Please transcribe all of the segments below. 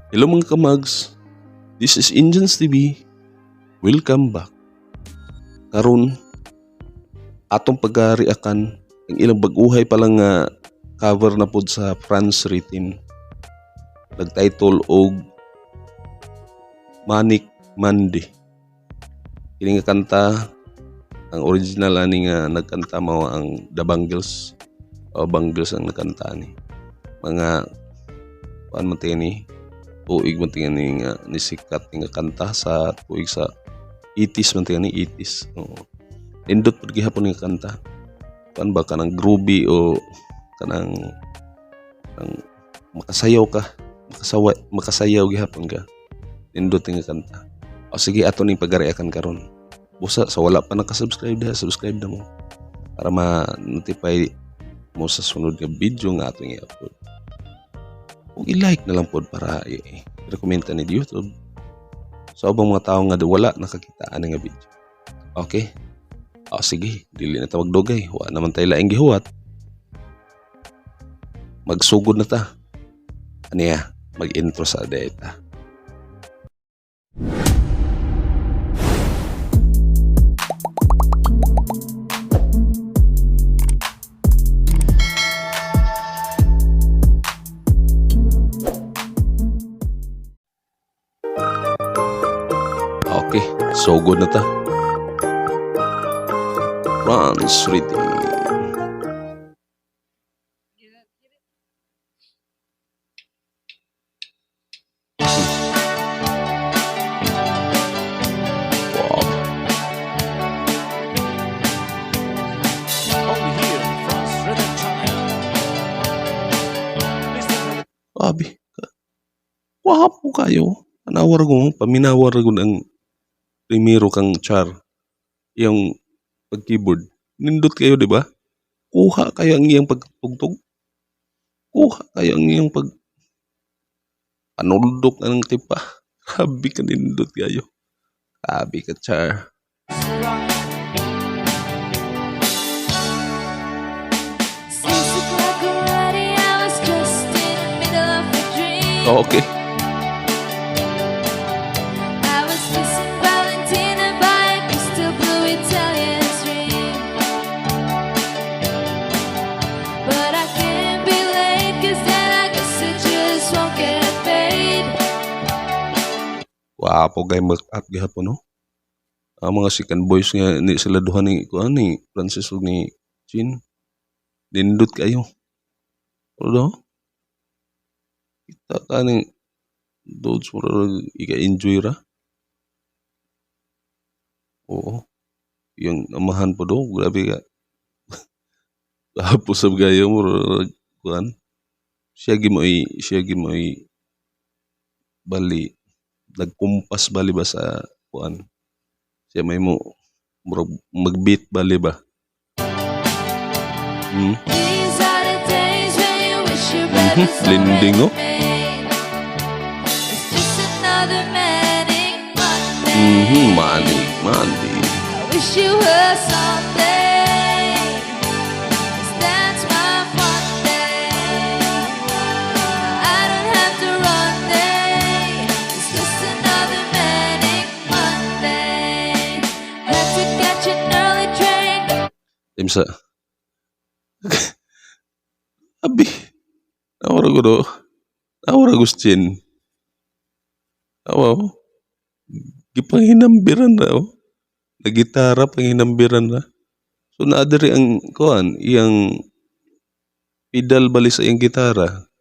Hello, mga kamags, this is Indians TV. Welcome back. Karon atong pagariakan ang ilang bag-uhay pa lang nga cover na pod sa Franz Rhythm. Nagtitle og Manic Monday. Kini nga kanta, ang original ani nga nagkanta mao ang The Bangles. O Bangles ang nagkanta ni. Mga kuan man ni tuig man tingani nga ni sikat ni nga kanta sa tuig sa 80s man tingani, 80s. Oo. Nindot pud gihapon nga kanta. Kuan ba, kanang groovy o kanang kanang makasayaw ka, makasawa, makasayaw gihapon ka. Nindot nga kanta. O sige, ato ning pagariakan karon. Busa sa wala pa naka-subscribe diha, subscribe na mo para ma-notify mo sa sunod nga video nga atong i-upload. Ug i-like na lang pod para i-recommend ni YouTube sa ubang mga tao nga wala nakakita ani nga video. Okay? O sige, dili na ta magdugay. Wa naman tayo laing gihuwat. Magsugod na ta. Aniya, mag-intro sa data. Okay, sugod na ta. Franz Rhythm. Wow. Only here, Franz Rhythm Channel. Mr. Abi, wapo kayo. Tanawar ko, paminawar ko ang primero kang Char. Yung pag-keyboard. Nindot kayo, di ba? Kuha kayo ang iyang pagtugtog. Kuha kayo ang iyang pag panuldok ang tipa. Grabe ka nindot kayo. Grabe ka, Char. 6 o'clock already, I was just in the middle of a dream. I was kissing Valentina by a crystal blue Italian stream. But I can't be late, 'cause then I guess I just won't get paid. Wapo kay make up gihapon, no? Ang mga second boys nga ni sila duha ni kuan ni Francis ug ni Chin. Nindot kayo. Ano daw? Kita ka ni dudes, murag ika-enjoy ra. Oo. Yung amahan po do, grabe ka. Gwapo sab kayo, murag kuan. Siya gi mo bali nagkumpas bali ba sa kuan. Siya may mo murag mag-beat bali ba. These are the days when you wish your bed was Blending, already oh. made. It's just another manic Monday. Manic Monday. I wish you were someday. 'Cause that's my Monday. I don't have to run day. It's just another manic Monday. Had to catch an early train. Imsa. Abi. Nawara ko do. Nawara ko si Chin. Awa oh. Gipanghinambiran na oh. Nagitara, panghinambiran na. So naa diri ang kuan, iyang pedal bali sa iyang gitara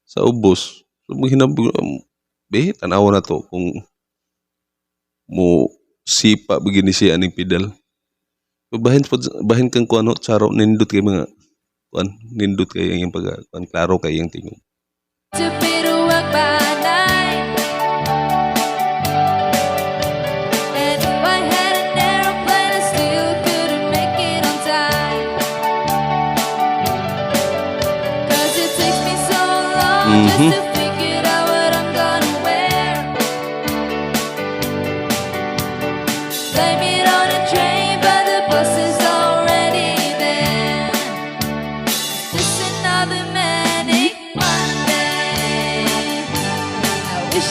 sa ubos. So maghinambir be, tan-awa na to kung mo sipa ba gini siya aning pedal. So, bahin pod, bahin kang kuan no, Charo, nindot kay mga kuan, nindot kay ang iyang pag kuan, klaro kay iyang tingog. To be to work by 9. And if I had an aeroplane, I still couldn't make it on time. 'Cause it takes me so long just to figure out what I'm gonna wear. Blame it on a train, but the bus is already there. Just another manic Monday.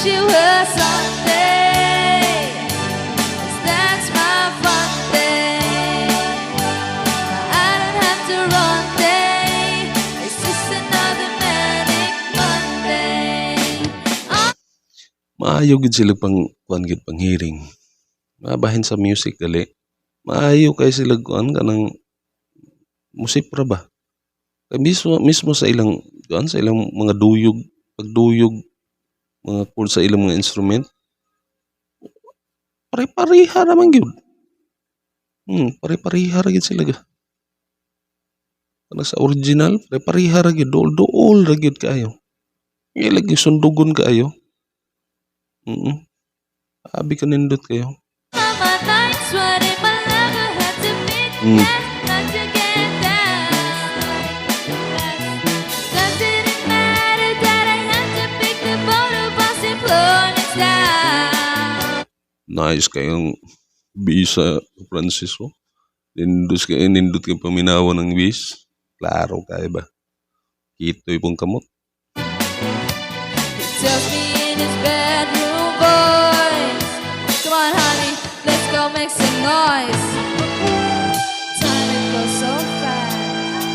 wish it was Sunday, 'cause that's my fun day. I don't have to run day. It's just another manic Monday. Maayo gid sila pang kuan gid, pang hearing. Mabahin sa music gali. Maayo kay sila kuan kanang musipra ba. Kay mismo mismo sa ilang kuan, sa ilang mga duyog, pagduyog mga chord sa ilang mga instrument. Pare-pareha naman gyud. Pare-pareha ra gyud sila ga. Kana sa original, pare-pareha ra gyud, duol-duol ra gyud kaayo. Ila gyud sundugon kaayo. Abi ka nindot kayo. On my nights, what if my lover had to be last not to get down? Does it matter that I have to pick the boat of Boston next down? Nice kayong bisa, Francis, oh. Nindot kay, nindot kay paminawan ng bass. Klaro kay ba? Kitoy pong kamot. He tells me in his bedroom voice, "Come on, honey, let's go make some noise." Time it goes so fast.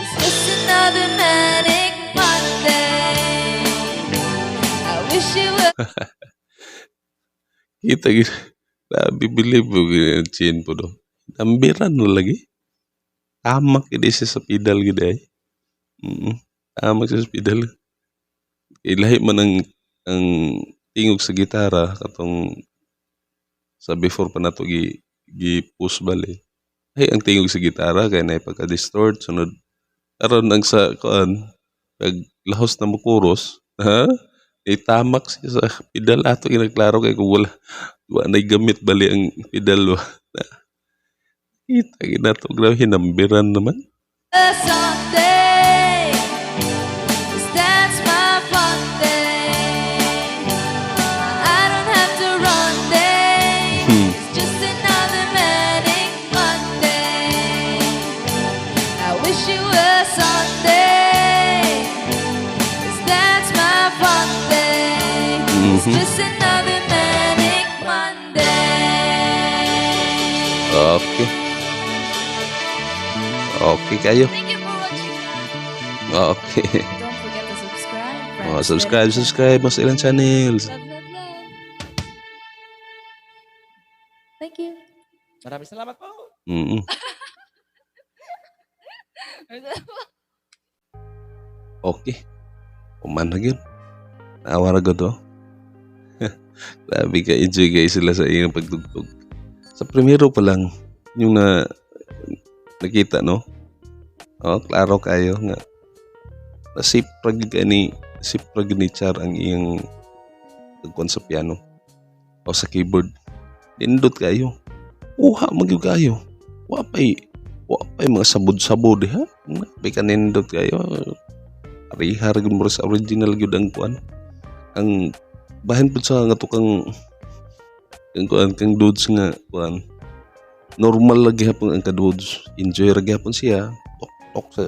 It's just another manic Monday. I wish it was. Kita gid. Grabe, believe mo gid chin po do. Nambiran no lagi. Tamak gid siya sa pedal gid ay. Tamak siya sa pedal. Kay lahi man ang tingog sa gitara katong sa before pa nato gi push bali. Ay, ang tingog sa gitara kay naay pagka-distort sunod aron ang sa kuan pag lahos na mo chorus, ha? Itamak siya sa pedal ato ginaklaro kay kung wala wa nay gamit bali ang pedal ba. Kita gid nato, grabe, hinambiran naman. Sunday, 'cause that's my fun day. I don't have to run day. It's just another manic Monday. I wish it was Sunday, 'cause that's my fun day. It's just another manic Monday. Okay. Okay kayo. Thank you for watching, guys. Okay. Don't forget to subscribe. Oh, subscribe, subscribe mo sa ilang channels. Love, love, love. Thank you. Maraming salamat po. Okay. Human na gyud. Naawa ra gud oh. Grabe ka enjoy guys sila sa iyong pagtugtog. Sa primero pa lang yung na nakita, no. Oh, klaro kayo nga nasipra gyud kay ni sipra gyud ni Char ang iyang pagkuan sa piano o sa keyboard. Nindot kayo. Uha man gyud kayo. Wa pay mga sabod-sabod ha. Grabe ka nindot kayo. Pareha ra gyud mo sa original gyud ang kuan. Ang bahin pud sa nga kang kang kuan kang dudes nga kuan. Normal lagi hapon ang kadudes. Enjoy ra gyapon siya. Tok tok sa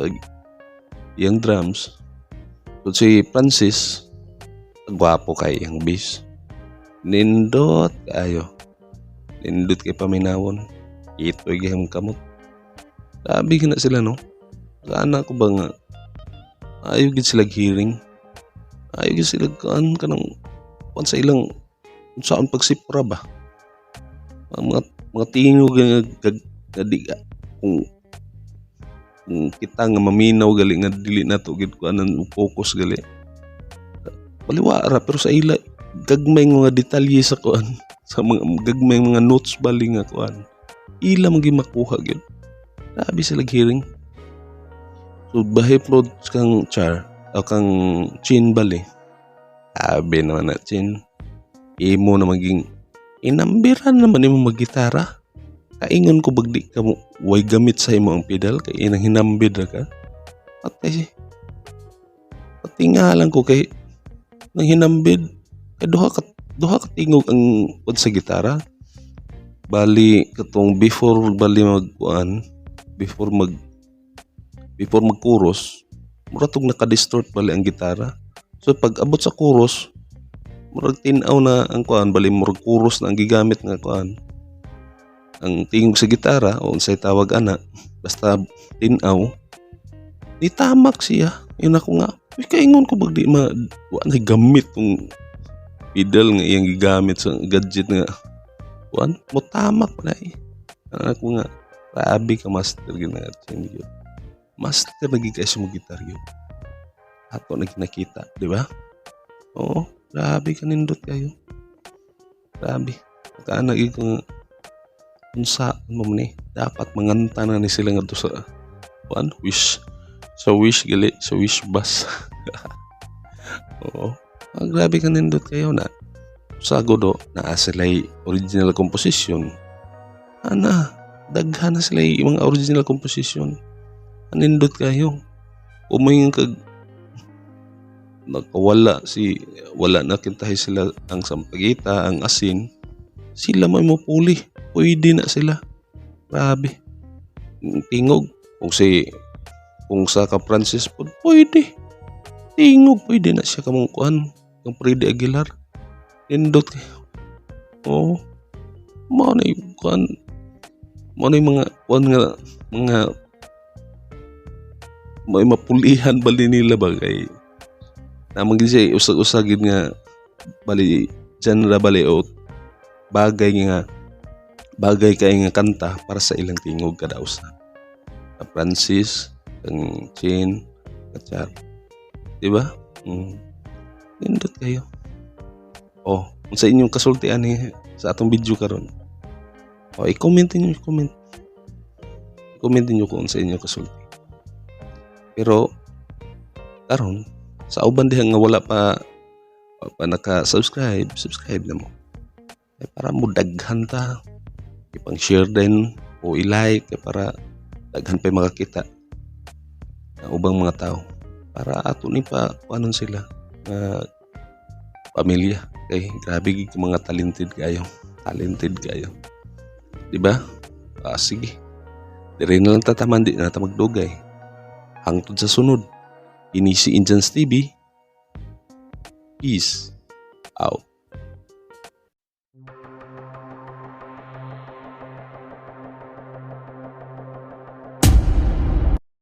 iyang drums. So si Francis, gwapo kay iyang bass. Nindot kaayo. Nindot kay paminawon. Ito'y giham kamot. Grabe na sila, no. Sana ko ba nga ayaw gid sila hearing. Ayaw gid sila kuan kanang kuan sa ilang unsaon pagsipra ba. Ang mga tingog nga di kung kita nga maminaw gali nga dili nato gid kuanan focus gali. Baliwa ra, pero sa ila gagmay nga mga detalye sa kuan sa mga gagmay mga notes bali nga kuan. Ila man gyud makuha gyud. Grabe sila hearing. So bahi pod kang Char o kang Chin bali. Sabi naman na Chin, imo na maging inambiran naman imo maggitara. Kaingon ko bagdi ka mo way gamit sa imo ang pedal kay inang hinambid ra ka. Patay. Pati nga lang ko kay nang hinambid kay duha ka tingog ang kuan sa gitara. Bali katong before bali magkuan before mag-chorus mura tong naka-distort bali ang gitara. So pag abot sa chorus Murag tin-aw na ang kuan, bali murag chorus na ang gigamit nga kuan. Ang tingog sa gitara o unsay tawag ana, basta tin-aw ni tamak siya. Yun ako nga, uy, kaingon ko bag di ma wa na gamit tong pedal nga iyang gigamit sa gadget nga kuan, mo tamak pa na eh. Ako nga, grabe ka master gyud na yun. Master na gyud kaayo siya mo gitar yun. Ato na kinakita, di ba? Oo, grabe ka nindot kayo. Grabe. Pagkaana gyud ko nga unsa mo man ni, dapat manganta na ni sila ngadto sa kuan, Wish, sa Wish gali, sa Wish bus. Oo. Ah, grabe ka nindot kayo na. Sa godo, naa sila'y original composition. Ana, daghan na sila mga original composition. Anindot kayo. Umayon kag nakawala si wala na kintahi sila ang Sampaguita, ang Asin, sila may mupuli. Pwede na sila. Grabe. Tingog. Kung sa ka Francis po, pwede. Tingog, pwede na siya kamong kuan. Kang Freddie Aguilar. Nindot kayo. Oo. Mao na yung kuan. Mao na yung mga kuan nga mga may mapulihan bali nila ba kay namang gid siya usag-usag gid nga bali genre bali o bagay nga bagay kay nga kanta para sa ilang tingog kada usa. Ka Francis, kang Chin, Kachar. Di ba? Nindot kayo. Oh, unsa inyong kasulti ani sa atong video karon? Oh, i-comment niyo, i-comment. I-comment niyo kung unsa inyong kasulti. Pero karon sa uban diha nga wala pa pa naka-subscribe, subscribe na mo. Kay para mo daghan ta. Ipang share din o i-like kay para daghan pa makakita ang ubang mga tao para ato ni pa kuanon sila nga pamilya kay grabe gid mga talented kayo, talented kayo, di ba? Ah, sige, diri na lang tataman, di na ta magdugay. Hangtod sa sunod, ini si Indians TV. Peace out.